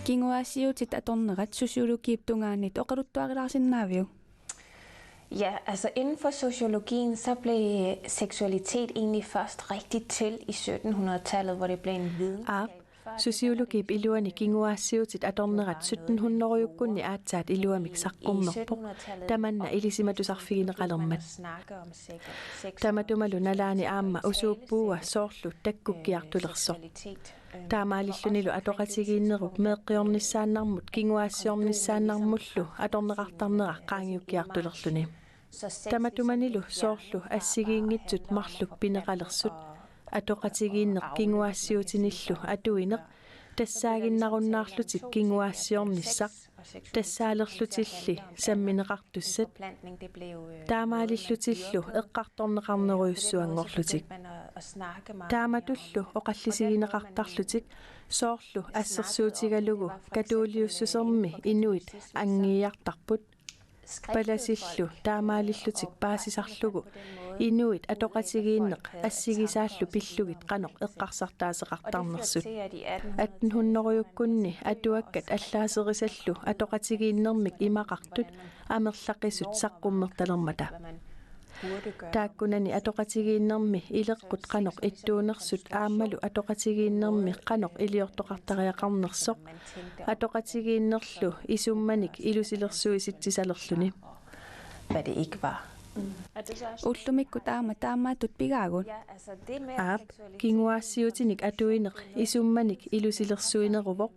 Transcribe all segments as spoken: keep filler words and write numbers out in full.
Kinguaassiuutit atornerat sociologiip tungaanit oqaluttuarilaarsinnaaviuk? Ja, altså inden for sociologien, så blev seksualitet egentlig først rigtig til i sytten hundrede-tallet, hvor det blev en videnskab. Aap, sociologiip iluani kinguaassiuutit atornerat sytten hundrede-ukkunni aatsaat iluamik saqqummerpoq, tamanna ilisimatusarfigineqalermat. Tamatumalu nalaani aamma usuuppuua soorlu takkukkiartulersoq. Taamaalillunilu atoqatigiinnerup meeqqiornissaannarmut kinguaassiornissaannarmullu atorneqartarnera qaangiukkiartulerluni. Tamatumanilu soorlu assigiinngitsut marluk pineqalersut, atoqatigiinneq kinguaassiuutinillu atuineq, tassaaginnarunnaarlutik kinguaassiornissaq, tassaalerlutilli sammineqartussat, taamaalillutillu eqqartorneqarnerujussuanngorlutik. Taamatullu oqallisigineqartarlutik soorlu assersuutigalugu katuuliussusermi inuit angiiartarput, palasillu taamaalillutik paasisarlugu inuit atoqatigiinneq assigisaallu pillugit qanoq eqqarsartaaseqartarnersut. Atten hundrede-ukkunni atuakkat allaaserisallu atoqatigiinnermik imaqartut amerlaqisut saqqummertalermata. Taakkunani atoqatigiinnermi ileqqut qanoq ittuunersut aammalu atoqatigiinnermi qanoq iliortoqartariaqarnersoq atoqatigiinnerlu isummanik ilusilersuisitsisalerluni. Hvad det ikke var. Ullumikkut aamma taamaattut pigaagut? Aap, kinguaassiuutinik atuineq isummanik ilusilersuineruvoq,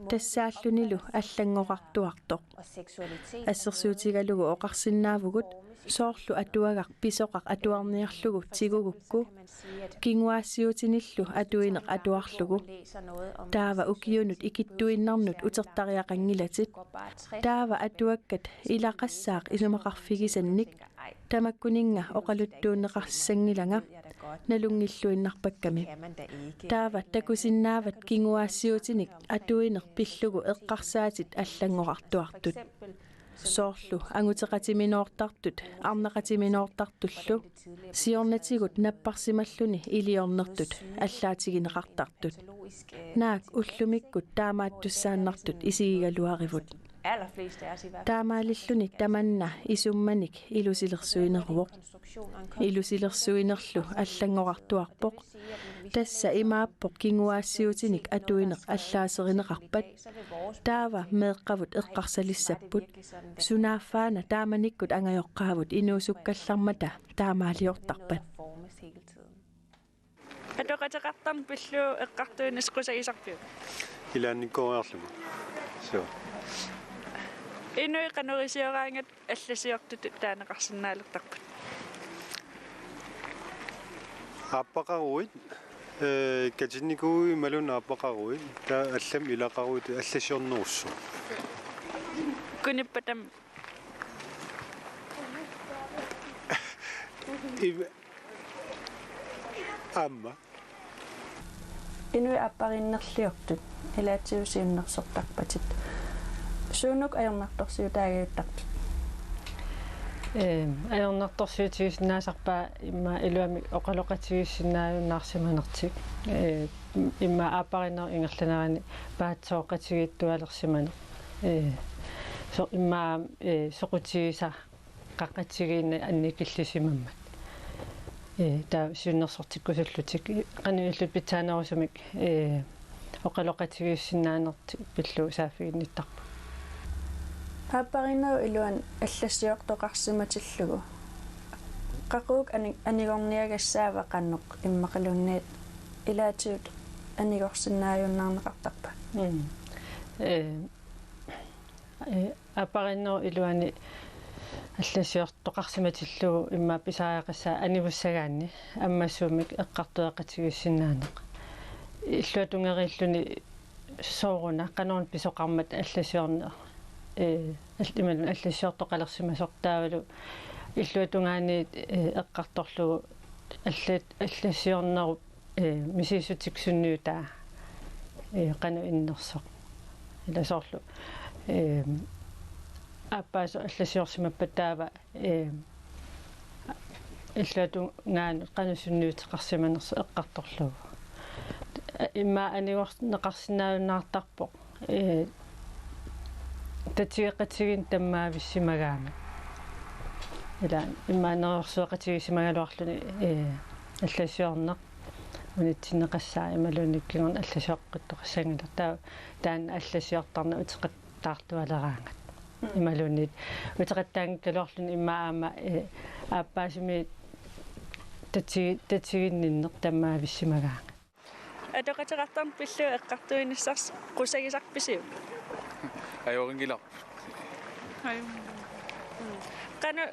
tassaallunilu allanngorartuartoq. Assersuutigalugu oqarsinnaavugut soorlu atuagaq pisoqaq atuarniarlugu tigugukku, kinguaassiuutinillu atuineq atuarlugu. Taava ukiunut ikittuinnarnut utertariaqanngilatit. Taava atuakkat ilaqassaaq isumaqarfigisannik, tamakkuninnga oqaluttuunneqassanngilanga, nalunngilluinnarpakkami. Taava takusinnaavat kinguaassiuutinik atuineq pillugu eqqarsaatit allanngorartuartut. Soorlu anguteqatiminoortartut, arnaqatiminoortartullu, siornatigut napparsimalluni iliornertut allaatigineqartartut. Naak ullumikkut taamaattussaannartut isigigaluarivut. Taamaalilluni tamanna isummanik ilusilersuineruvoq. Ilusilersuinerlu allanngorartuarpoq. Tassa imaappoq kinguaassiuutinik atuineq allaaserineqarpat. Taava meeqqavut eqqarsalissapput. Sunaaffaana taamanikkut angajoqqaavut inuusukkallarmata taamaaliortarpat. Atoqateqartarneq pillugu eqqartuinnassaaq, qusagisarpiuk? Ilaannikkooriarlugu. Suu. Inuit qanoq isioraangatta allasiortutut taaneqarsinnaalertarput? Aappaqaruit, ee, katinnikuuit imaluunniit aappaqaruit, taava allamik ilaqaruit allasiornerussaaq. Kunippat aamma. Im-, aamma. Inuit aappariinnerliortut ilaatigut siunnersortarpatit. Suunuku ajornartorsiutaagajuttarpit? Eem, ajornartorsiutigisinnaasarpaa immaqa iluamik oqaloqatigiissinnaajunnaarsimanertik. Ee, immaqa aappariinnerup ingerlanerani paatsooqatigiittualersimaneq. Ee, so-, immaqa, ee, soqutigisaq qaqqatigiinneq annikillisimammat. Ee, taava siunnersortikkusullutik, qanoq ililluta pitsaanerusumik, ee, oqaloqatigiissinnaanertik pillugu saaffiginnittarput. Aappariinnerup iluani allasiortoqarsimatillugu. Qaqugu ani-, anigorniagassaava qanoq immaqaluunniit ilaatigut anigorsinnaajunnaarneqartarpa? Mm. Ee, Ee, aappariinnerup iluani allasiortoqarsimatillugu immaqa pisariaqassaaq anivussagaanni ammassuummik eqqartueqatigiissinnaaneq. Illuatungeriilluni sooruna qanoruna pisoqarmat allasiorneq. Ee, al-, imaluunniit allasiortoqalersimasoq taavalu illuatungaaniit, ee, eqqartorlugu alla-, allasiornerup ee, misissutik sunniutaa, ee, qanoq innersoq. Ila soorlu, ee, aappaasoq allasiorsimappat taava, ee, illuatungaanut qanoq sunniuteqarsimanersoq eqqartorlugu. Immaqa anigorneqarsinnaajunnaartarpoq. Ee, tatigeqatigiinneq tammaavissimagaangat. Ila immaqa neriorsueqatigiissimagaluarluni, ee, allasiorneq unitsinneqassaaq imaluunniit kingorna allasioqquttoqassanngilaq. Taava taanna allasiortarneq uteqattaartualeraangat. Mm. Imaluunniit uteqattaanngikkaluarluni immaqa aamma, ee, aappaasumi tatigi-, tatiginninneq tammaavissimagaangat. Atoqateqartarneq pillugu eqqartuinissarsi qusagisarpisiuk? Ajorinngilaq. Qanoq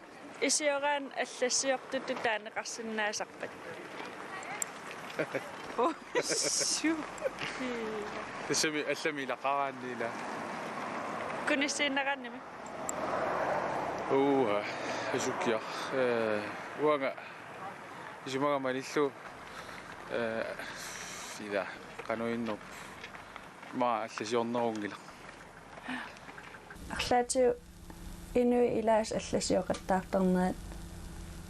isioraanni allasiortutut taaneqarsinnaasarpat? Suu. Tassami allami ilaqaraanni ila. Kunissiinnaraannimi? Uha, isukkiaq. Ee, uanga isumaga malillugu, ee, ila, qanoq innerpoq. Immaqa allasiornerunngilaq. Arlaatigut inuit ilaasa allasioqattaartarnerat,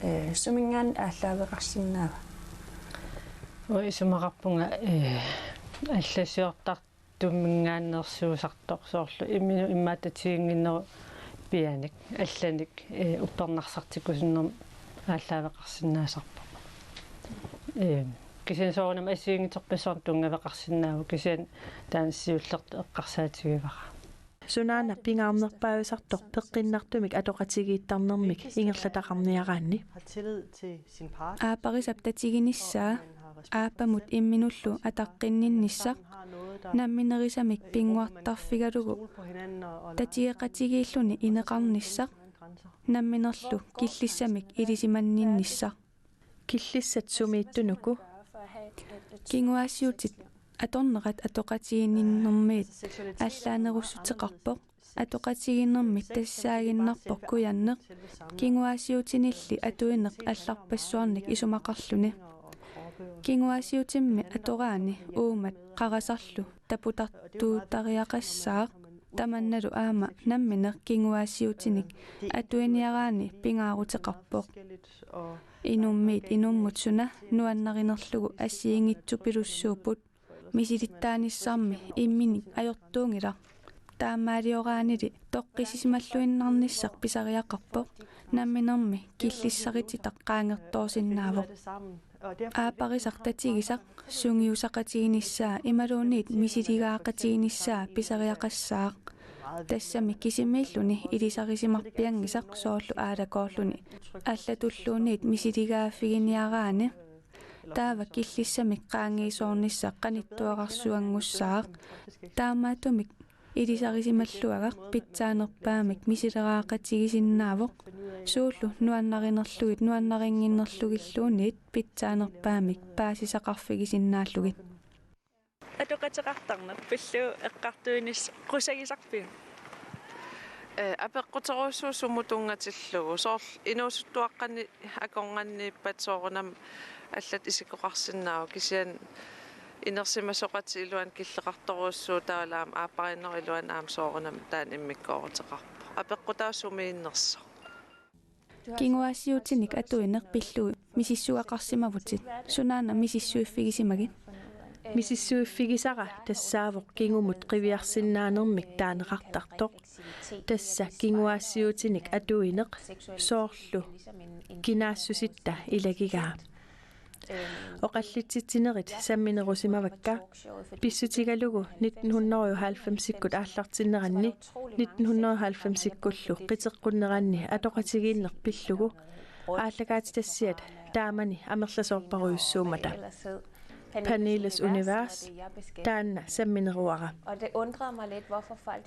ee, suminngaanniit aallaaveqarsinnaava? Uanga isumaqarpunga, ee, allasiortartumminngaanneersuusartoq soorlu imminut immaqa tatiginnginnerup pianik, allanik, ee, uppernarsartikkusunnermik aallaaveqarsinnaasarpoq. Ee, kisianni soorunami assigiinngitsorpassuarnik tunngaveqarsinnaavoq, kisianni taanna siullertut eqqarsaatigivara. Sunaana pingaarnerpaajusartoq peqqinnartumik atoqatigiittarnermik ingerlataqarniaraanni. Har tillid til sin partner. Aaparisap tatiginissaa, aappamut imminullu ataqqinninnissaq, namminerisamik pinnguartarfigalugu tatigeqatigiilluni ineqarnissaq, namminerlu killissamik ilisimanninnissaq. Killissat sumiittunuku. Kinguaassiuutit atornerat atoqatigiinnermiit allaanerussuteqarpoq. Atoqatigiinnermi tassaaginnarpoq kujanneq. Kinguaassiuutinilli atuineq allarpassuarnik isumaqarluni. Kinguaassiuutimmi atoraanni uumat qarasarlu taputartuutariaqassaaq. Tamannalu aamma nammineq kinguaassiuutinik atuiniaraanni pingaaruteqarpoq. Inummiit inummut suna nuannarinerlugu assigiinngitsupilussuupput. Misilittaanissarmi imminik ajortuunngilaq. Taamaalioraanili toqqissisimalluinnarnissaq pisariaqarpoq. Namminermi killissarititaq qaangertoorsinnaavoq. Aaparisaq tatigisaq sungiusaqatiginissaa imaluunniit misiligaaqatiginissaa pisariaqassaaq. Tassami kisimiilluni ilisarisimarpianngisaq soorlu aalakoorluni allatulluunniit misigaaffiginiaraanni. Taava killissamik qaangiisoornissaq qanittuararsuanngussaaq. Taamaattumik ilisarisimalluagaq pitsaanerpaamik misileraaqatigisinnaavoq. Suullu nuannarinerlugit nuannarinnginnerlugilluunniit pitsaanerpaamik paasisaqarfigisinnaallugit. Atoqateqartarneq pillugu eqqartuinissaq qusagisarpiuk? Ee, apeqquterujussuuvoq sumut tunngatillugu. Soorlu inuusuttuaqqani akornanniippat soorunami allat isikkoqarsinnaavoq, kisianni inersimasoqatigiit iluanni killeqartorujussuuvoq, taavalu aamma aappariinnerup iluani aamma soorunami taanna immikkooruteqarpoq. Apeqqutaavoq sumiinnersoq. Kinguaassiuutinik atuineq pillugu misissugaqarsimavutit. Sunaana misissuiffigisimagit? Misissuiffigisara tassaavoq kingumut qiviarsinnaanermik taaneqartartoq. Tassa kinguaassiuutinik atuineq soorlu kinaassusitta ilagigaa. Oqallitsitsinerit samminerusimavakka. Pissutigalugu nitten hundrede og halvfemsikkut aallartinneranni, nitten hundrede og halvfemsikkullu qiteqqunneranni atoqatigiinneq pillugu aallakaatitassiat taamani amerlasoorparujussuummata. Pernilles Univers, taanna sammineruara.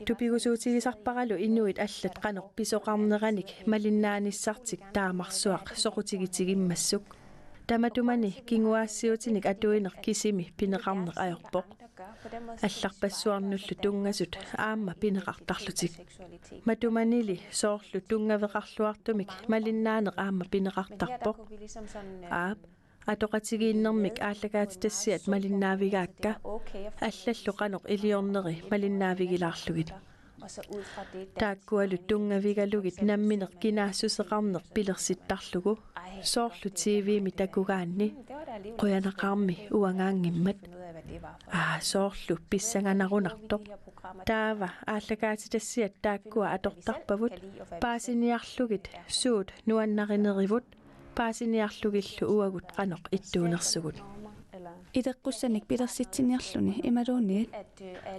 Tupigusuutigisarparalu inuit allat qanoq pisoqarneranik malinnaanissartik taamarsuaq soqutigitigiimmassuk. Tamatumani kinguaassiuutinik atuineq kisimi pineqarneq ajorpoq. Allarpassuarnullu tunngasut aamma pineqartarlutik. Matumanili soorlu tunngaveqarluartumik malinnaaneq aamma pineqartarpoq. Aap, atoqatigiinnermik aallakaatitassiat malinnaavigaakka, allallu qanoq iliorneri malinnaavigilaarlugit. Taakkualu tunngavigalugit nammineq kinaassuseqarneq pilersittarlugu, soorlu T V-mi takugaanni, qujanaqaarmi uangaanngimmat. Aa, soorlu pissanganarunartoq. Taava aallakaatitassiat taakkua atortarpavut, paasiniarlugit suut nuannarinerivut, paasiniarlugillu uagut qanoq ittuunersugut. Ileqqussanik pilersitsiniarluni imaluunniit?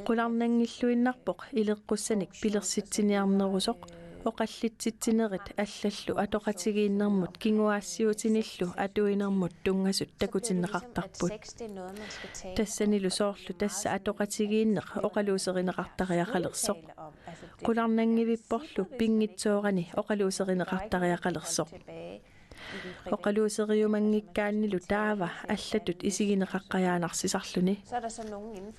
Qularnanngilluinnarpoq ileqqussanik pilersitsiniarnerusoq, oqallitsitsinerit allallu atoqatigiinnermut kinguaassiuutinillu atuinermut tunngasut takutinneqartarput. Tassanilu soorlu tassa atoqatigiinneq oqaluuserineqartariaqalersoq. Qularnanngivipporlu pinngitsoorani oqaluuserineqartariaqalersoq. Oqaluuseriumanngikkaannilu taava allatut isigineqaqqajaanarsisarluni.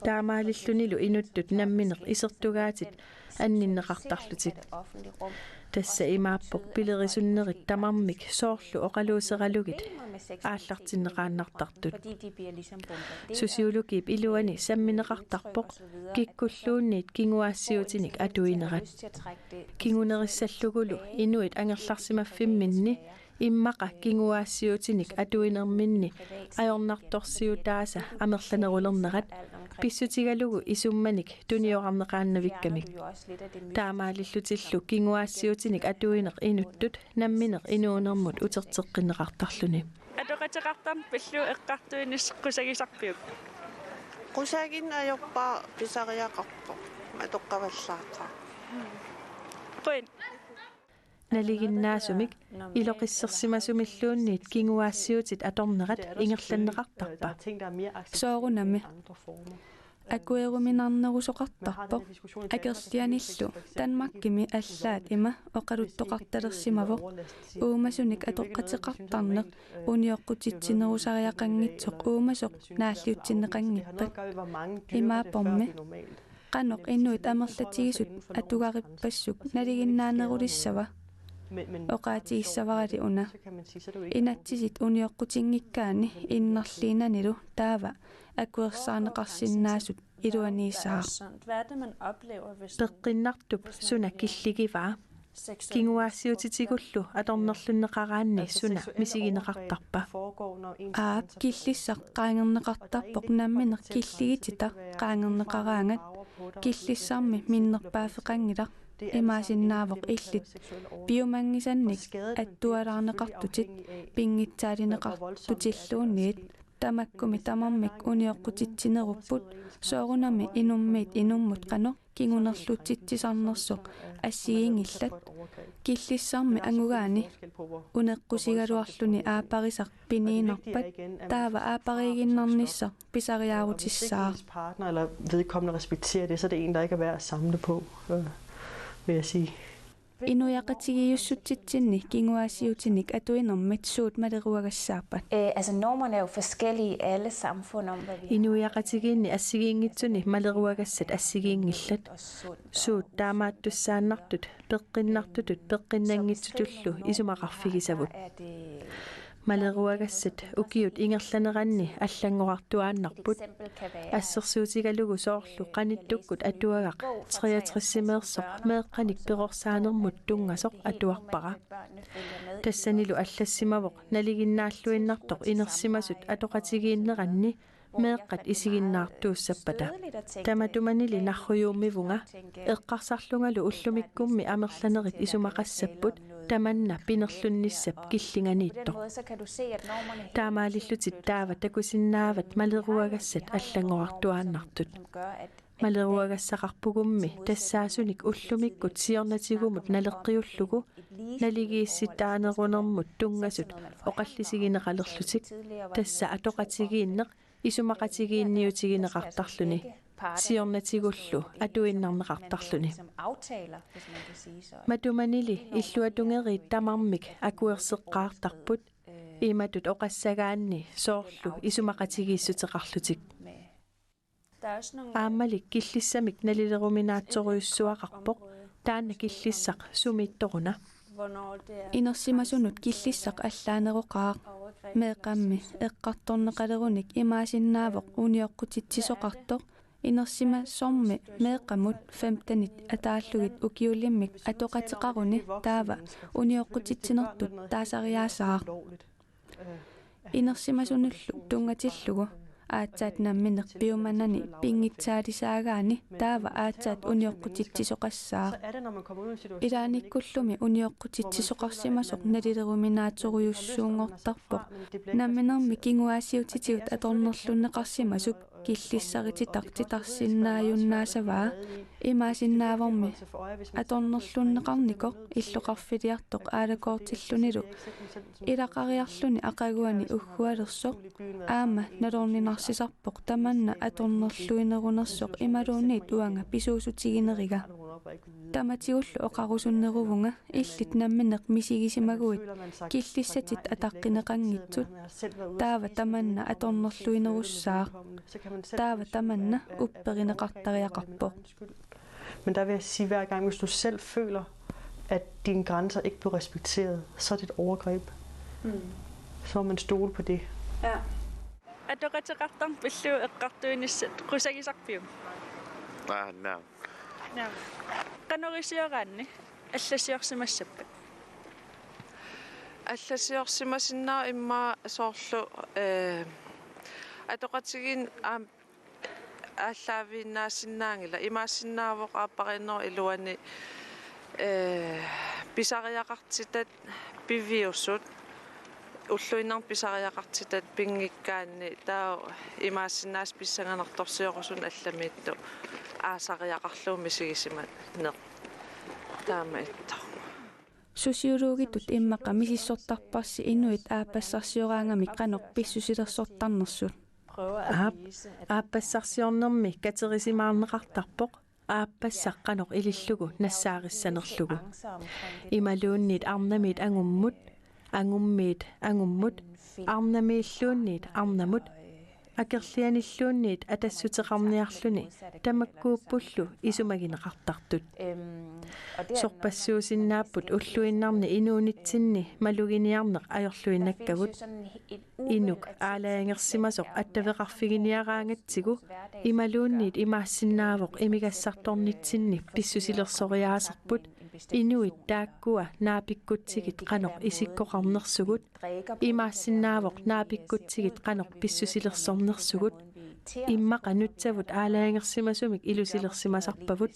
Taamaalillunilu inuttut nammineq isertugaatit anninneqartarlutik. Tassa imaappoq pilerisunnerit tamarmik soorlu oqaluuseralugit aallartinneqaannartartut. Sociologip iluani sammineqartarpoq kikkulluunniit kinguaassiuutinik atuinerat. Kingunerissallugulu inuit angerlarsimaffimminni immaqa kinguaassiuutinik atuinerminni ajornartorsiutaasa amerlanerulernerat pissutigalugu isummanik tuniorarneqaannavikkamik. Taamaalillutillu kinguaassiuutinik atuineq inuttut nammineq inuunermut uterteqqinneqartarluni. Atoqateqartarneq pillugu eqqartuinissaq qusagisarpiuk? Qusaginnaq ajorpara pisariaqarpoq. Atoqqavallaaqaaq. Qujan. Naliginnaasumik iloqissersimasumilluunniit kinguaassiuutit atornerat ingerlanneqartarpa? Soorunami. Akueruminarnerusoqartarpoq. Akerlianillu Danmarkimi allaat ima oqaluttoqartalersimavoq uumasunik atoqqateqartarneq unioqqutitsinerusariaqanngitsoq uumasoq naalliutsinneqanngippat. Imaappormi qanoq inuit amerlatigisut atugarippassuk naliginnaanerulissava? Oqaatigissavarali una: inatsisit unioqqutinngikkaanni innarliinanilu taava akuersaarneqarsinnaasut iluaniisaaq. Peqqinnartup suna killigivaa? Kinguaassiuutitigullu atornerlunneqaraanni suna misigineqartarpa? Aap, killissaq qaangerneqartarpoq nammineq killigititaq qaangerneqaraangat. Killissarmi minnerpaaffeqanngilaq. Imaassinnaavoq illit piumanngisannik attualaarneqartutit, pinngitsaalineqartutilluunniit. Tamakkumi tamarmik unioqqutitsinerupput, soorunami inummiit inummut qanoq kingunerlutsitsisarnersoq assigiinngillat. Killissarmi angugaani uneqqusigaluarluni aapparisaq piniinnarpat, taava aappariiginnarnissaq pisariaarutissaaq. Ens partner eller vedkommende respekterer det, så er det en, der ikke er værd at samle på, øh, vil jeg sige. Inuiaqatigiissutsitsinni kinguaassiuutinik atuinermit suut maleruagassaappat? Øh, altså, normerne er jo forskellige i alle samfund om, hvad vi har. Inuiaqatigiinni assigiinngitsuni maleruagassat assigiinngillat. Suut taamaattussaannartut peqqinnartutut peqqinnanngitsutullu isumaqarfigisavut. Maleruagassat ukiut ingerlaneranni allanngorartuaannarput. Assersuutigalugu soorlu qanittukkut atuagaq treogtresimeersoq meeqqanik perorsaanermut tunngasoq atuarpara. Tassanilu allassimavoq naliginnaalluinnartoq inersimasut atoqatigiinneranni meeqqat isiginnaartuussappata. Tamatumanili narrujuummivunga, eqqarsarlungalu ullumikkummi amerlanerit isumaqassapput tamanna pinerlunnissap killinganiittoq. Taamaalillutit taava takusinnaavat maleruagassat allanngorartuaannartut. Maleruagassaqarpugummi tassaasunik ullumikkut siornatigumut naleqqiullugu naligiissitaanerunermut tunngasut oqallisigineqalerlutik, tassa atoqatigiinneq isumaqatigiinniutigineqartarluni, siornatigullu atuinnarneqartarluni. Matumanili illuatungeriit tamarmik akuerseqqaartarput, imatut oqassagaanni soorlu isumaqatigiissuteqarlutik. Aammali killissamik nalileruminaatsorujussuaqarpoq, taanna killissaq sumiittoruna? Inersimasunut killissaq allaaneroqaaq. Meeqqammi eqqartorneqalerunik imaassinnaavoq unioqqutitsisoqartoq. Inersimasormi meeqqamut femtenit ataallugit ukiulimmik atoqateqaruni taava unioqqutitsinertut taasariaasaaq. Inersimasunullu tunngatillugu Aatsaat nammineq piumanani pinngitsaalisaagaanni taava aatsaat unioqqutitsisoqassaaq. Ilaanikkullumi unioqqutitsisoqarsimasoq nalileruminaatsorujussuunngortarpoq. Namminermi kinguaassiuutitigut atornerlunneqarsimasut killissarititaq titarsinnaajunnaasavaa. Imaassinnaavormi atornerlunneqarnikoq illoqarfiliartoq aalakoortillunilu ilaqariarluni aqaguani uggualersoq aamma nalorninarsisarpoq tamanna atornerluinerunersoq imaluunniit uanga pisuussutigineriga. Tamatigullu oqarusunneruvunga illit nammineq misigisimaguit killissatit ataqqineqanngitsut. Taava tamanna atornerluinerussaaq. Taava tamanna upperineqartariaqarpoq. Men der vil jeg sige, hver gang hvis du selv føler, at dine grænser ikke bliver respekteret, så er det et overgreb. Mm. Så må man stole på det. Ja. Atoqateqartarneq pillugu eqqartuinissat qusagisarpiuk? Ah, naam. Naam. Qanoq isioraanni allassiorsimassappat? Allassiorsimasinnaavoq immaqa soorlu eh, atoqatigiinni aamma aallaaviinnaasinnaanngilaq, imaassinnaavoq aappariinnerup iluani eh, pisariaqartitat piviusut, ulluinnarni pisariaqartitat pinngikkaanni taava imaassinnaavoq pissanganartorsiorusunneq allamiittoq aasariaqarlugu misigisimaneq taama ittoq. Sociologitut immaqa misissortarparsi inuit aappassarsioraangamik qanoq pissusilersortarnersut. Aap, aappassarsiornermi katerisimaarneqartarpoq aappassaq qanoq ilillugu nassaarissanerlugu. Imaluunniit arnamiit angummut, angummiit angummut, arnamiilluunniit arnamut, akerlianilluunniit atassuteqarniarluni tamakkuuppullu isumagineqartartut. Sorpassuusinnaapput ulluinnarni inuunitsinni maluginiarneq ajorluinnakkagut. Inuk aalajangersimasoq attaveqarfiginiaraangatsigu imaluunniit imaassinnaavoq imigassartornitsinni pissusilersoriaaserput inuit taakkua naapikkutsigit qanoq isikkoqarnersugut, imaassinnaavoq naapikkutsigit qanoq pissusilersornersugut, immaqa nutsavut aalajangersimasumik ilusilersimasarpavut,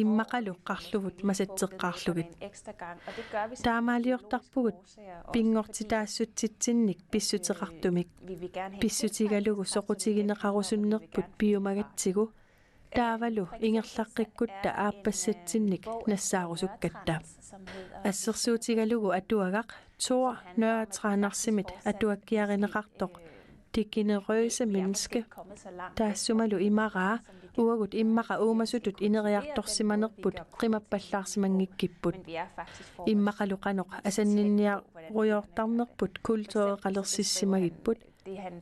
immaqalu qarluvut masatseqqaarlugit. Taamaaliortarpugut pinngortitaassutsitsinnik pissuteqartumik. Pissutigalugu soqutigineqarusunnerput piumagatsigu, taavalu ingerlaqqikkutta aappassatsinnik nassaarusukkatta. Assersuutigalugu atuagaq Thor Nørre Trandersimit atuakkiarineqartoq Det generøse menneske. Taassumalu imaraa uagut immaqa uumasutut ineriartorsimanerput qimappallaarsimanngikkipput. Immaqalu qanoq asanninniarujoortarnerput kultureqalersissimagipput.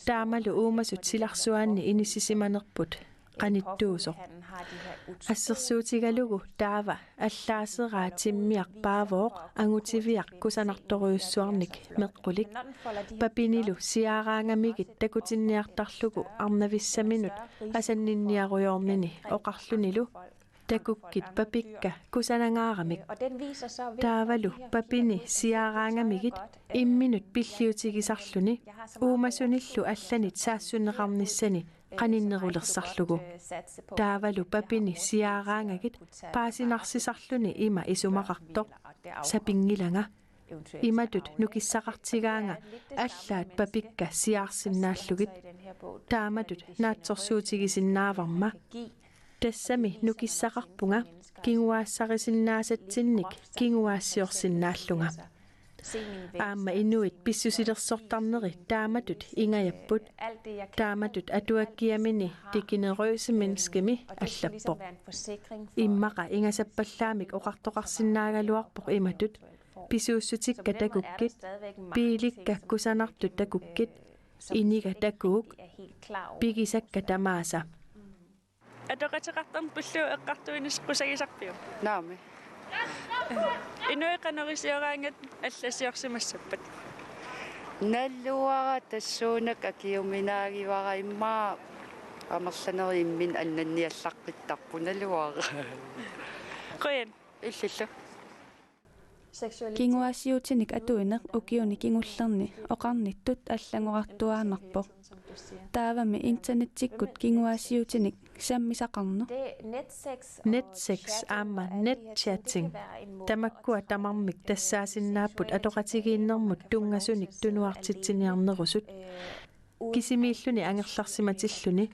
Taamalu uumasut silarsuaanni inissisimanerput qanittuusoq. Assersuutigalugu taava allaaseraa timmiaq Paavooq angutiviaq kusanartorujussuarnik meqqulik. Papinilu siaaraangamigit takutinniartarlugu arnavissaminut asanninniarujoornini oqarlunilu: Takukkit papikka kusanangaaramik. Taavalu papini siaaraangamigit imminut pilliutigisarluni uumasunillu allanit saassunneqarnissani qaninnerulersarlugu. Taavalu papini siaaraangagit paasinarsisarluni ima isumaqartoq: Sapinngilanga. Imatut nukissaqartigaanga allaat papikka siaarsinnaallugit. Taamatut naatsorsuutigisinnaavarma. Tassami nukissaqarpunga kinguaassarisinnaasatsinnik kinguaassiorsinnaallunga. Aamma inuit pissusilersortarneri taamatut ingajapput. Taamatut atuakkiamini Det generøse menneskemi allappoq: Immaqa ingasappallaamik oqartoqarsinnaagaluarpoq imatut: Pisuussutikka takukkit, biilikka kusanartut takukkit, iniga takuuk, pigisakka tamaasa. Atoqateqartarneq pillugu eqqartuinissaq qusagisarpiuk? Naamik. Inuit qanoq isioraangat allassiorsimassappat? Naluara tassuunakkut akiuminaagivara, immaqa amerlanerit imminnut annanniallaqqittarput, naluara. Qujan. Illillu. Kinguaassiuutinik atuineq ukiuni kingullerni oqarnittut allanngorartuaannarpoq. Taavami internetsikkut kinguaassiuutinik sammisaqarneq. Netsex aamma netchatting. Tamakkua tamarmik tassaasinnaapput atoqatigiinnermut tunngasunik tunuartitsiniarnerusut. Kisimiilluni angerlarsimatilluni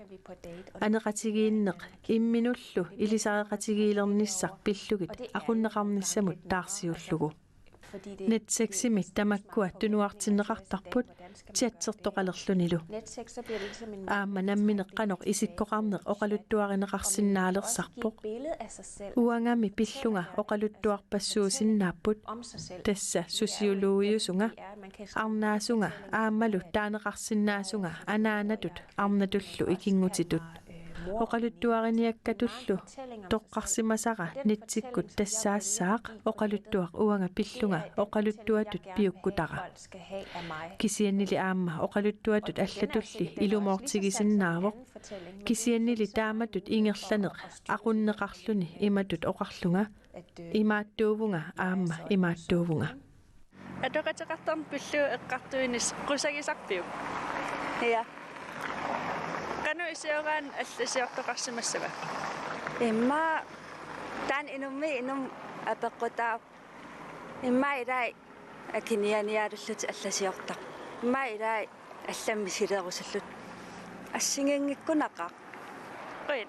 aneqatigiinneq imminullu ilisareqatigiilernissaq pillugit aqunneqarnissamut taarsiullugu. Netseximi tamakkua tunuartinneqartarput chattertoqalerlunilu. Aamma nammineq qanoq isikkoqarneq oqaluttuarineqarsinnaalersarpoq. Uangami pillunga oqaluttuarpassuusinnaapput. Tassa susiuluuiusunga, arnaasunga aammalu taaneqarsinnaasunga anaanatut arnatullu ikinngutitut. Oqaluttuariniakkatullu toqqarsimasara netsikkut tassaassaaq oqaluttuaq uanga pillunga oqaluttuatut piukkutara. Kisiannili aamma oqaluttuatut allatulli ilumoortigisinnaavoq. Kisiannili taamatut ingerlaneq aqunneqarluni imatut oqarlunga: Imaattuuvunga aamma imaattuuvunga. Atoqateqartarneq pillugu eqqartuinnissaq qusagisarpiuk? Ja. Qanoq isioraanni allasiortoqarsimassava? Immaqa taanna inummit inummut apeqqutaavoq. Immaqa ilai akinianiarlutik allasiortarput. Immaqa ilai allamik misilerusullutik. Assigiinngikkunaqaaq. Qujan.